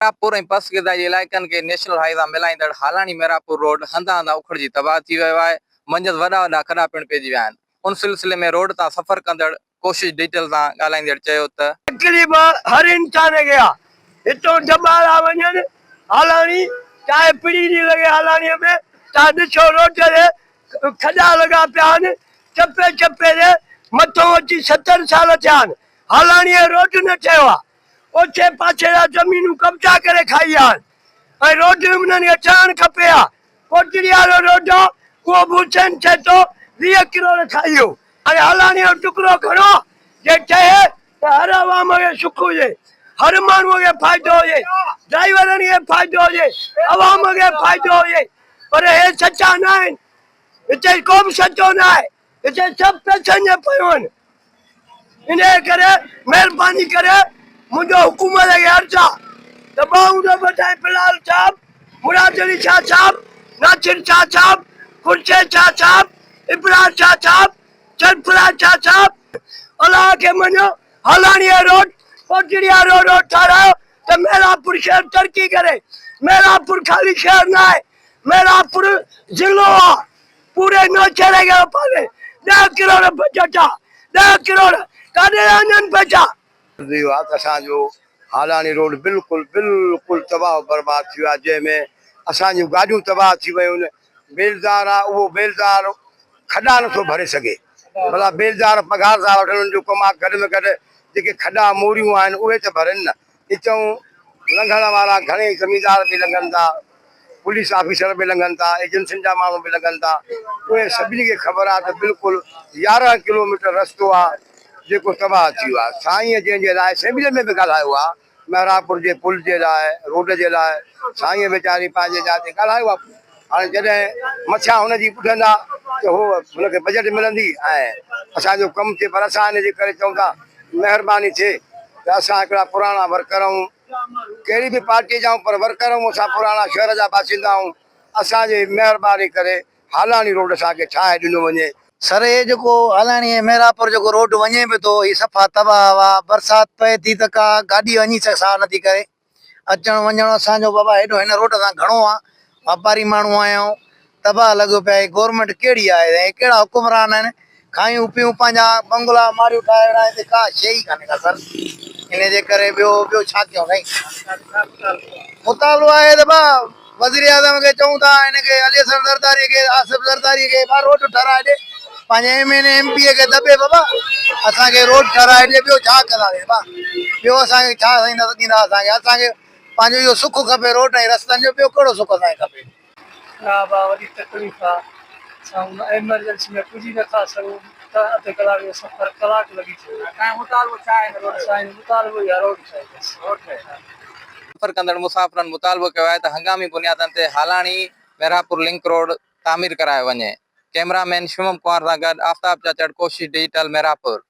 ميرانپور ۽ پسگردائي جي علائقن کي نيشنل هائي سان ملائيندڙ هالاڻي ميرانپور روڊ هنڌان هنڌان اکڙجي تباهه ٿي ويو آهي، منجهس وڏا وڏا کڏا پڻ پئجي ويا آهن. ان سلسلي ۾ روڊ تان سفر ڪندڙ ڪوشش ڊجيٽل سان ڳالهائيندڙ چيو ته. تڪليف هر انسان کي آ هتون دٻاڙا وڃن هالاڻي چاهي پڙي ڏي لڳي هالاڻي ۾ تان ڏسو روڊ تي کڏا لڳا پيا آهن چپي چپي تي مٿو اچي 70 سال ٿيا آهن هالاڻي روڊ نه ٺهيو آ اوڇي پاڇي جا زمينون قبضا ڪري کائي ويا آهن ۽ روڊ به انهن کي ٺهڻ کپي ها. ڪوٽڙي وارو روڊ آ اهو به حسين سهتو 20 ڪروڙ کائي ويو. هاڻي هالاڻي جو ٽڪرو گهڻو آ جي ٺهي ته هر عوام کي سک هجي، هر ماڻهو کي فائدو هجي، ڊرائيورن کي فائدو هجي، عوام کي فائدو هجي پر هي سچا نه آهن. هتي ڪو به سچو نه آهي. هتي سڀ پئسن جي پيون آهن. انهيء ڪري مهرباني ڪري منهنجو حڪومت کي عرض آ ته ٻانهون ٿو ٻڌائين بلال صاحب، مراد علي شاهه صاحب، ناصر شاهه صاحب، خورشيد شاهه صاحب، ابرار شاهه صاحب، سرفراز شاهه صاحب، الله کي مڃو هالاڻيء روڊ، ڪوٽڙي وارو روڊ ٺارايو ته محرابپور شهر ترقي ڪري. محرابپور خالي شهر نه آهي، محرابپور ضلعو آ. پوري نوشهري کي اپاري ڏهه ڪروڙ بجيٽ آ ڏهه ڪروڙ ڪاڏي ٿا وڃن پئسا. عرض اهو آهي ته اسان جو هالاڻي روڊ بلڪل بلڪل تباهه و برباد ٿي ويو آهي جنهن ۾ اسان جون گاڏيون تباهه ٿي ويون آهن بيلدار آهي اهو بيلدار کڏا نٿو ڀري سگهي ڀلا بيلدار پگهار ٿا وٺن انهن جو ڪم آهي گهٽ ۾ گهٽ جيڪي کڏا موريون آهن اهي ته ڀرين نه هتئون لنگهڻ وارا گهڻيئي زميندار به لنگهن ٿا، پوليس آفيسر به لنگهن ٿا، ايجنسين جا ماڻهو به لنگهن ٿا، اهي سڀني کي خبر آهي ته بلڪل 11 ڪلوميٽر رستو آهي جيڪو تباهه ٿي ويو آهي. سائينء جنهن جي لاء اسيمبليء ۾ به ڳالهايو آهي، محرابپور جي پل جي لاء، روڊ جي لاء، سائينء ويچاري پنهنجي جاء تي ڳالهايو آهي. هاڻي جڏهن مٿيان هن جي ٻڌندا ته هو هن کي بجيٽ ملندي ۽ اسان جو ڪم ٿئي پر اسان ان جي ڪري چئون ٿا مهرباني ٿئي ته اسان هڪڙا پراڻا ورڪر آهيون ڪهڙي به پارٽي جا آهيون پر ورڪر آهيون اسان پراڻا شهر جا باشندا آهيون اسان جي مهرباني ڪري هالاڻي روڊ اسان کي ٺاهي ڏنو وڃي. سر هي جيڪو هالاڻي ۽ مهراپور جيڪو روڊ وڃي به ٿو هي صفا تباهه آ برسات پئي ٿي ته ڪا گاڏي وڃي سگهه نٿي ڪري اچڻ وڃڻ اسان جو بابا هيڏو هن روڊ سان گهڻو آ واپاري ماڻهو آهيون تباهه لڳو پيو آهي گورنمينٽ ڪهڙي آهي ۽ ڪهڙا حڪمران آهن کايون پيون پنهنجا بنگلا ماڙيون ٺاهي ويٺا آهن هتي ڪا شيء ئي ڪانهي ڪا سر ان جي ڪري ٻيو ٻيو ڇا ڪيون سائين مطالبو آهي ته با وزير اعظم کي چئون ٿا هن کي علي حسن زرداري کي آصف زرداري کي با روڊ ٺهرائي ڏي پنهنجي ايم اين اي ايم پي اي کي دٻي بابا اسان کي روڊ ٺهرائي ڏي ٻيو ڇا ڪنداسين با ٻيو اسان کي ڇا سائين ڏيندا اسان کي اسان کي پنهنجو اهو سک کپي روڊ ۽ رستن جو ٻيو ڪهڙو سک اسان کي کپي. خراب آ وڏي تڪليف آ اسان ان ايمرجنسي ۾ پڄي نٿا سگهون ته اڌ ڪلاڪ جو سفر ڪلاڪ لڳي ٿو وڃي. اسان جو مطالبو ڇا آهي هن روڊ جو؟ اسان جو مطالبو اهو آ روڊ ٺهي بس. روڊ ٺهي. سفر ڪندڙ مسافرن مطالبو ڪيو آهي ته هنگامي بنيادن تي هالاڻي ميرانپور لنڪ روڊ تعمير ڪرايو وڃي. ڪئميرا مين شمم ڪنوار سان گڏ آفتاب چاچڙ، ڪوشش ڊجيٽل، ميرانپور.